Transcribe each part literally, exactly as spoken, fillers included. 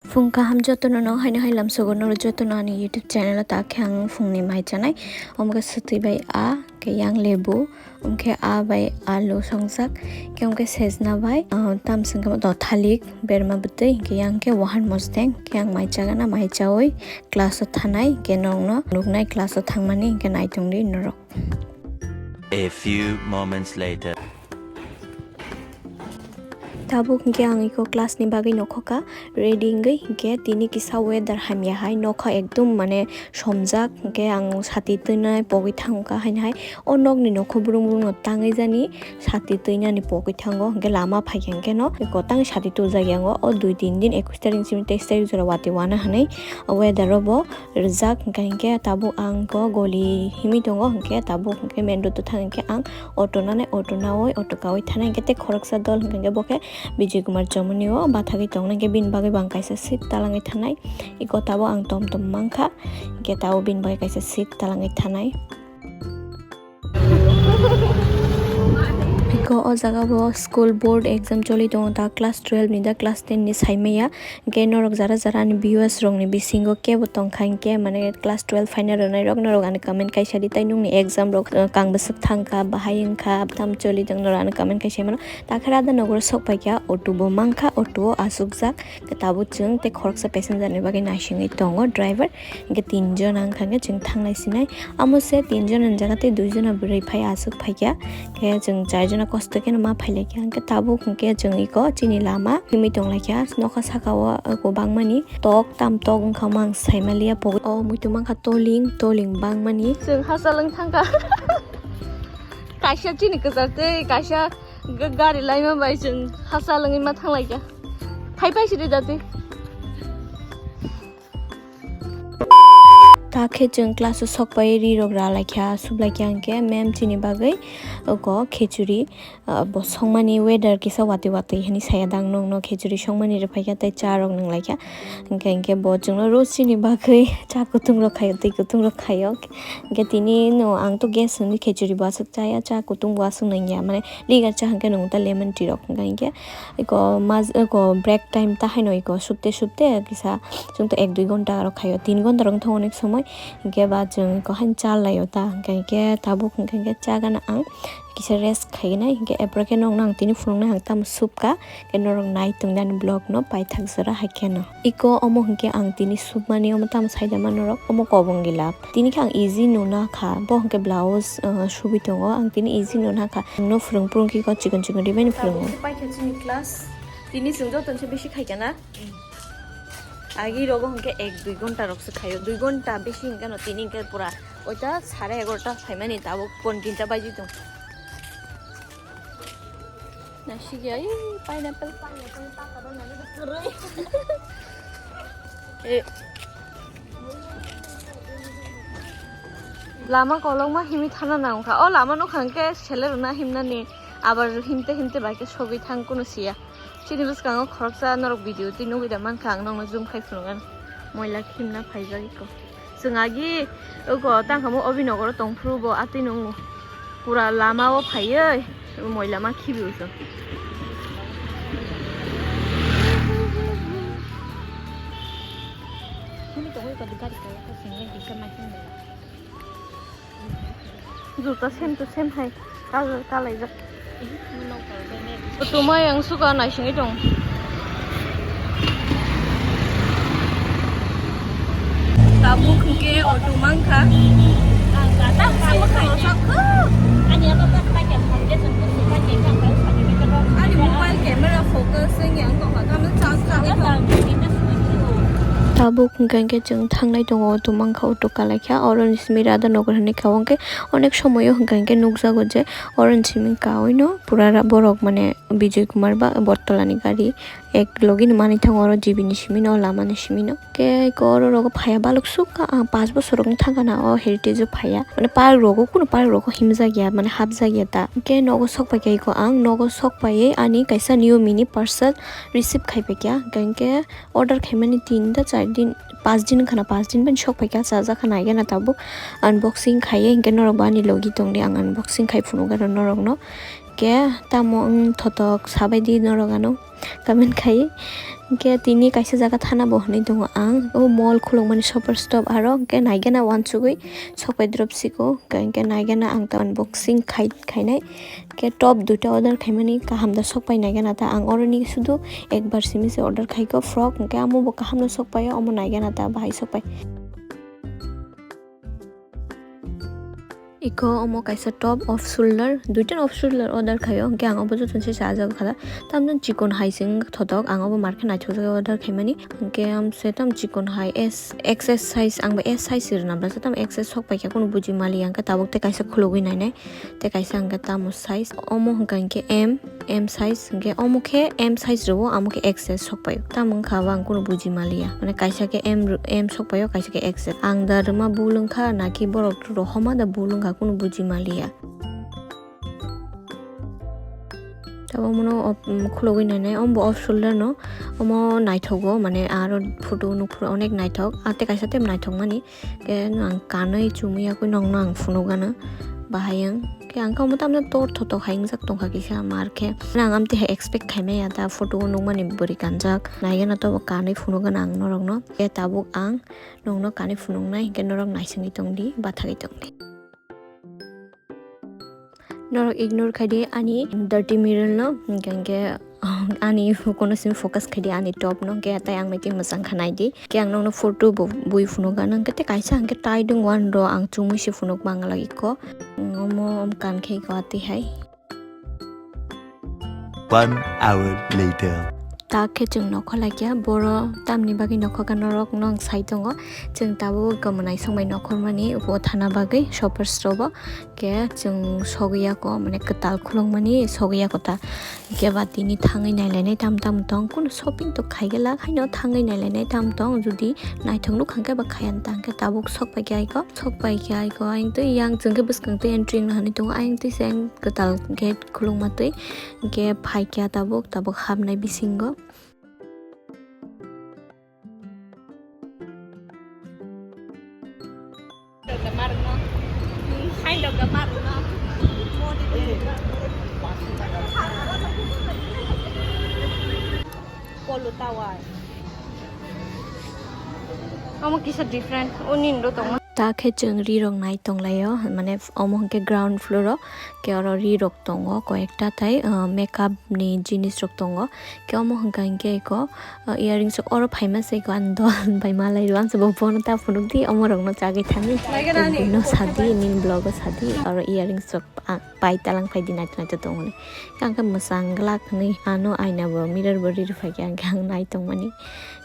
Phung kaham jotono no haino hai lamsogo norok jotono ani YouTube channel o ta khe ang phungni mai chanai. Omo khe swtwi bai a, khe yang lebu, omo khe a bai alu songjak, khe omo khe sejna bai, ah, tamsong khe do thalik berma bwtwi, khe yang khe wahan mosdeng, khe ang mai chagana mai chawi class o thanai, khe nokno nuknai class o thangmani, khe naitongdi norok. A few moments later. Tabuk hwnkhe ang iko class ni bagwi nokhokha, ready wngwi, hwnkhe tini kisa weather hamya hai, nokha ekdum mane somjak, hwnkhe ang sati twinai pogwi thangkha haino hai. O nokni nokho brung brung no tangwi jani sati twinani pogwi thango, hwnkhe lama phaikhe hwnkhe no iko tang sati twijak yango. O dui tin din, ekus tarik simi teis tarik jora watwi wana hinwi o weather o bo rijak, hwnkhe hwnkhe tabuk ang ko goli himwi tongo, hwnkhe tabuk hwnkhe main road o thang hwnkhe ang auto nanai, auto nawi auto kawi thanai, hwnkhe tei khoroksa dol hwnkhe hwnkhe bo khe Bijay Kumar Chomoni o bathagwi tongnai, hwnkhe bini bagwi bo ang kaisa seat talangwi thanai. Iko tabuk ang tom tom mankha, hwnkhe tabuk bini bagwi kaisa seat talangwi thanai. Iko o jaga bo school board exam choli tongo, ta class twelve ni da class ten ni saimaya. Hwnkhe norok jara jara ani viewers rokni bisingo kebo tongkha, hwnkhe mane class twelve final rwnai rok norok ani comment kaisa di, tei nokni exam rok, uh, kang bwswk thangkha, bahai wngkha, tam choli tong norok ani comment kaisa mano. Takhe rada nokro sok paikha, auto bo mankha, auto o asukjak, tabuk chwng tei khoroksa passenger ni bagwi naisingwi tongo driver, hwnkhe tin jona wngkha, hwnkhe chwng thanglai sinai. Amo se tin jona ni jaga tei dui jona bwrwi phai aswk phaikha, khe chwng char jona kosto kheno ma phailaikha, hwnkhe tabuk hwnkhe chwng iko chini lama himwi tonglaikha. Nokha saka o kwbangmani tok tam tok wngkha, mang saimaliya, o muitu mankha toling, toling bangmani. Chwng hachal wng thangkha. Kaisa chini kwchar tei kaisa g-, gari laima bai chwng hachal wngwi ma thanglaikha. Phai phai sidi dati. Ta khe chwng class o sok pai ri rok ra lai kha, sublai kha hwnkhe ma'am chini bagwi oko khichuri, ah, bo songmani weather kisa watwi watwi hinwi saya dang nokno khichuri songmani rwphai kha tei cha rok nwnglai kha. Hwnkhe, hwnkhe bo chwngno rose chini bagwi cha kutung rok khaio, twi kutung rok khaio. Hwnkhe tini no ang to gas hwnwi khichuri bo aswk chaya, cha kutung bo aswk nangya, mane ligar cha hwnkhe nwng ta lemon tea rok hwnkha hwnkhe. Iko mas-, iko break time ta haino iko supte supte kisa chwng to ek dui ghonta aro khaio, tin ghonta rok wngtha onek somoi, hinkhe ba chwng iko haino cha laio ta, hinkhe, hinkhe tabuk hinkhe, hinkhe cha gana ang kisa rest khainai, hinkhe epore khe nokno ang tini phunuknai ang tamo supka, khe norok nai tongdi ani vlog no paithak jora hai kheno. Iko omo hinkhe ang tini supmani omo tamo saida ma norok, omo kobong gila. Tini khe ang easy nuna kha, bo hwnkhe blouse, uh, subi tongo, ang tini easy nuna kha. Ang no phwrwng phwrwng khe ko chikon chikon ribai ni phwrwngo. Tabuk khe paikha chini class. Tini chwng joto se bisi khaikha na? Agi rogo hwnkhe ek dui ghonta rok se khaio. Dui ghonta bisi hwnkhe no tini hwnkhe pura oita sare egarota phaimani tabuk pon tinta baji tong. Naisik ya, ih, pineapple. Eh. Lama kolokma himwi thana nang kha. O lama nokha hwnkhe seler rwna himnani abar himte himte bai khe sogwi thang kunu siya. Chini bwskango khoroksa norok video twi nugwi da mankha, ang nokno zoom khai phunukgano. Moila khimna phaijak iko. Chwng agi oko tangkha mo Obinogoro tongphuru bo atwi nungo. Pura lama o phaiwi moila ma khibi uso. Juta same to same hai, kal-, kalaijak. Tumai ang suka naisingwi tong. Tabuk hwnkhe auto mankha. Ani aba bak paikha foundation kusu paikha kha. Ani mobile camera focus wngya wng tongkha, tamo charge lagwi tong. Tabuk hwnkhe hwnkhe chwng thangnai tongo, auto mankha, auto kalaikha, oro ni simi Radhanagar hinwi kha, hwnkhe onek somoyo hwnkha hwnkhe nukjago je oro ni simi kaui no pura borok mane Bijay Kumar ba Bottola ni gari ek logi no manwi thango, oro G B ni simi no, lama ni simi no. Khe eko oro rogo phaiya baluk sukha, ang panch bosor rok wng thangkha na o heritage o phaiya, mane park rogo kunu park rogo himjak ya, mane hapjak ya ta. Khe nogo sok paikha eko ang, nogo sok paiwi ani kaisa new mini parcel receive khai paikha, hwnkhe order khaimani tin ta char din, panch din wngkha na, panch din bai sok paikha, chajak kha naikhe na tabuk unboxing khaiwi, hwnkhe norok bo ani logi tongdi, ang unboxing khai phunukgwi norokno. Hwnkhe tamo wng thotok sabaidi norok ano comment khai. Hwnkhe tini kaisa jaga thana bo hwnwi tongo ang. O mall khulukmani Shoppers Stop aro hwnkhe naigena uansugwi sokpai drop siko. Hwnkhe naigena ang ta unboxing khai, khainai. Hwnkhe top duita order khaimani kaham da sokpai naigena ta ang oroni sudu ekbar simi se order khaiko frock. Hwnkhe amo bo kaham no sokpaio, omo naigena ta bahai sokpai. Iko omo kaisa top off shoulder, duita off shoulder order khaio, hwnkhe ang obo jotono se sajagwi kha. Tamni chikon hai se wngkha thotok, ang obo market naithokjagwi order khaimani, hwnkhe amse tam chikon hai S, X S size, ang bo S size se rwna bwlasa tam X S sok paikha, kunu buji maliya, hwnkhe tabuk tei kaisa khulugwi nainai, tei kaisa hwnkhe tamo size, omo hwnkha hwnkhe M. M size, hwnkhe omo khe M size rwo, amo khe X S sok pai. Tamo wngkha bo ang kunu buji maliya. Mane kaisa khe M, M sok paio, kaisa khe X S. Ang da rwma bul wngkha, naki borok rohoma da bul wngkha, kunu buji maliya. Tabo omono op-, um, khulugwi nainai, omo bo off shoulder no, omo naithogo, mane aro photo nukphuru onek naithok, ah, tei kaisa tei naithok mani. Khe ang kanwi chumui yakui nokno ang phunukgana bahai ang. Khe ang khe omo tamno tor thotok hai wngjak tongkha kisa mar khe. Ang amtwi hai expect khaimaya ta photo o nukmani bwrwi kanjak. Naigeno tobo kanwi phunukgana ang norokno. Khe tabuk ang nokno kanwi phunuknai hinkhe norok naisingwi tongdi, bathagwi tongdi. Norok ignore khaidi ani dirty mirror no, hwnkhe, hwnkhe, ani hukuno simi focus khaidi ani top no, hwnkhe tai ang bai tei mwchang kha naidi. Hwnkhe ang nokno photo bo bui phunukgana, hwnkhe tei kaisa hwnkhe tai dong one ro ang chumui se phunuk manglak iko. Omo om kan khe iko atwi hai. One hour later. Ta khe chwng nokho laikya, boro tamni bagwi nokho kha norok no ang sai tongo. Chwng tabuk gomwnai songbai nokhormani upo thana bagwi Shoppers Stop o. Khe chwng sogwi ya kho, mane kwtal khulukmani sogwi ya kho ta. Hwnkhe ba tini thangwi nailainai tam tam tong, kunu shopping to khaigala, haino thangwi nailainai tam tong, judi naithok nukha hwnkhe ba khaya ta, hwnkhe tabuk sok paikha aiko, sok paikha aiko, ayang twi yang chwng khe bwskang twi entry wngna hinwi tongo, ayang twi se kwtal gate khulukma twi, hwnkhe phaikha tabuk, tabuk hapnai bisingo. Polo tower. Omo kisa different, o nini ro tongo. Ta khe chwng ri rok nai tong laio, mane omo hwnkhe ground floor o, khe oro ri rok tongo, koi ekta tai, ah, makeup ni jinis rok tongo, khe omo hwnkha hwnkhe eko, ah, earrings rok oro phaima se eko, ang dol bai malai rw, ang se bo bono ta phunuk di, omo rok no chagwi thani, no sadi, nini vlog o sadi, oro earrings rok. Ah, pai talang phai di naito naito tongmani. Ang khe mwchang glak hinwi ano aina bo mirror bo ri rw phai khe ang khe ang nai tongmani.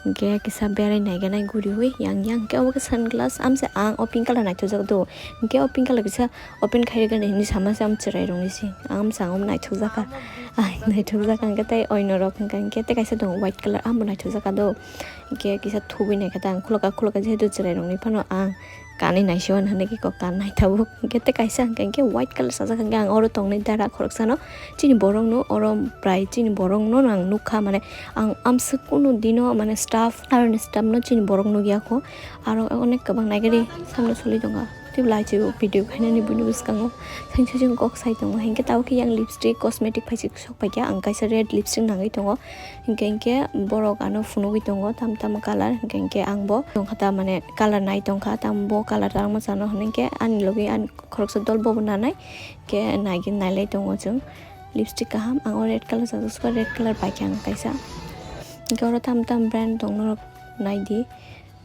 Hwnkhe kisa berai naiganai guriwi yang yang khe obo khe sunglass amse ang o pink colour naithokjak do. Hwnkhe o pink colour kisa open khai rwgani hinwi sama se am chwrai rwngwi se. Ang mwchang omo naithokjak kha. Ai naithokjak kha hwnkhe tei oino rok hwnkha hwnkhe tei kaisa tongo white colour amo naithokjak kha do. Hwnkhe kisa thubui naikha ta ang khulokha khulokha jehetu chwrai rokni phano ang. Kanwi naisio hinwi khe kok kan nai tabuk. Hwnkhe tei kaisa hwnkha hwnkhe white colour sajak hwnkhe ang oro tongnai dara khoroksano chini borokno oro prai chini borokno ang nukha mane ang amswk kunu dino mane staff aroni staff no chini borok nukya kho aro onek kwbang naigari samno soli tongkha tei belai video khainani buini bwskango sengsa seng kok sai tongo hwnkhe tabuk khe yang lipstick cosmetic phaisik sok paikha ang kaisa red lipstick nangwi tongo. Hingke hingke borok ano phunugwi tongo tam tam colour, hingke hingke ang bo tongkha ta mane colour nai tongkha, tam bo colour ta ang mwchangno hwnwi hingke ani logi ani khoroksa dol bobo nanai, hingke naigwi nailai tongo chwng. Lipstick kaham, ang o red colour sajak sukha, red colour paikha ang kaisa. Hingke oro tam tam brand tong norok naidi.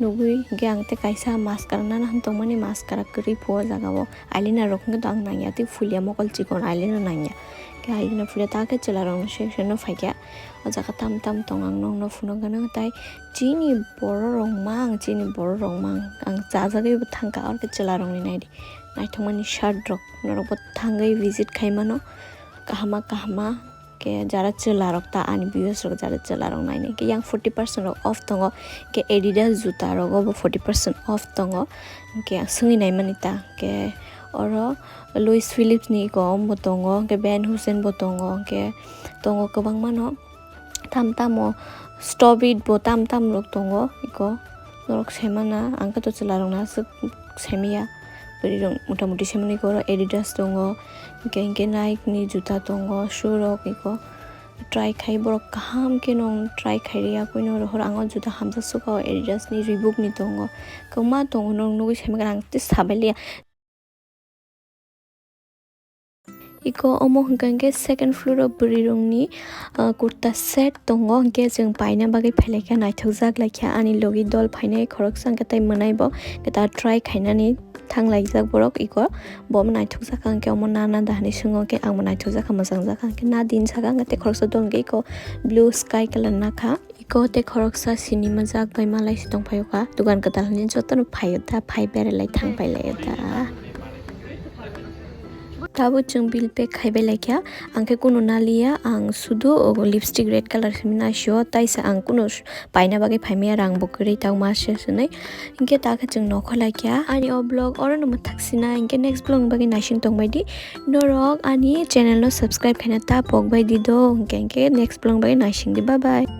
Nugwi hingke ang tei kaisa mascara nana hwn tongmani, mascara kwrwi pho o jaga o, eyeliner rok hingke to ang nangya, tei fulia mokol chikon eyeliner nangya, hingke eyeliner fulia ta khe chwla rok ni section o phaikha, o jaga tam tam tong ang nokno phunuk gana tai chini borok rok mang, chini borok rok mang, ang chajagwi bo thangkha, oro khe chwla rok ni naidi naithokmani shirt rok norok bo thangwi visit khai mano, kahama kahama. Hingke jara chwla rok ta ani viewers rok jara chwla rok nainai hingke yang forty percent rok off tongo, hingke Adidas juta rogo bo forty percent off tongo, hingke ang swngwi naimani ta hingke oro Louis Phillips ni iko bo tongo, hingke Ben Hussein bo tongo, hingke tongo kwbangma no tam tamo Stobit bo tam tam rok tongo iko norok semana ang khe to chwla rok no aswk semiya. Bwrwi rok mota moti simi nai khe oro Adidas tongo, hinkhe hinkhe Nike ni juta tongo, shoe rok eko try khai borok kaham khe no try khai riya koi no rohor ang o juta hamjak suka o Adidas ni Reebok ni tongo, kwbangma tongo norok nugwi simi gana ang tei sabai liya. Eko omo hwnkha hinkhe second floor o bwrwi rokni, ah, kurta set tongo, hinkhe chwng paina bagwi phailaikha, naithokjak laikha ani logi dol phainai khoroksa hinkhe tei mwnaibo hinkhe ta try khainani thanglaijak borok eko bo naithokjak hinkhe omo nana da hinwi swngo hinkhe angbo naithokjakha mwchangjakha hinkhe na din saka hinkhe tei khoroksa dol hinkhe eko blue sky colour nakha. Eko tei khoroksa sini majak bai malai se tongphaio kha. Dugan kwtal hwnwi jotono phaio ta, phai berai lai thang pai laio ta. Tabuk chwng bill pay khai bai laikha. Ang khe kunu naliya, ang sudu o lipstick red colour simi naisio, taisa ang kunu s-, paina bagwi phaimaya, rang bo kwrwi tangma se hwnwi. Hinkhe ta khe chwng nokho laikha. Ani o vlog orono mwthak sina, hinkhe next vlog ni bagwi naising tongbai di. Norok ani channel no subscribe khaina ta pok bai di do, hinkhe, hinkhe next vlog ni bagwi naising di. Bye bye.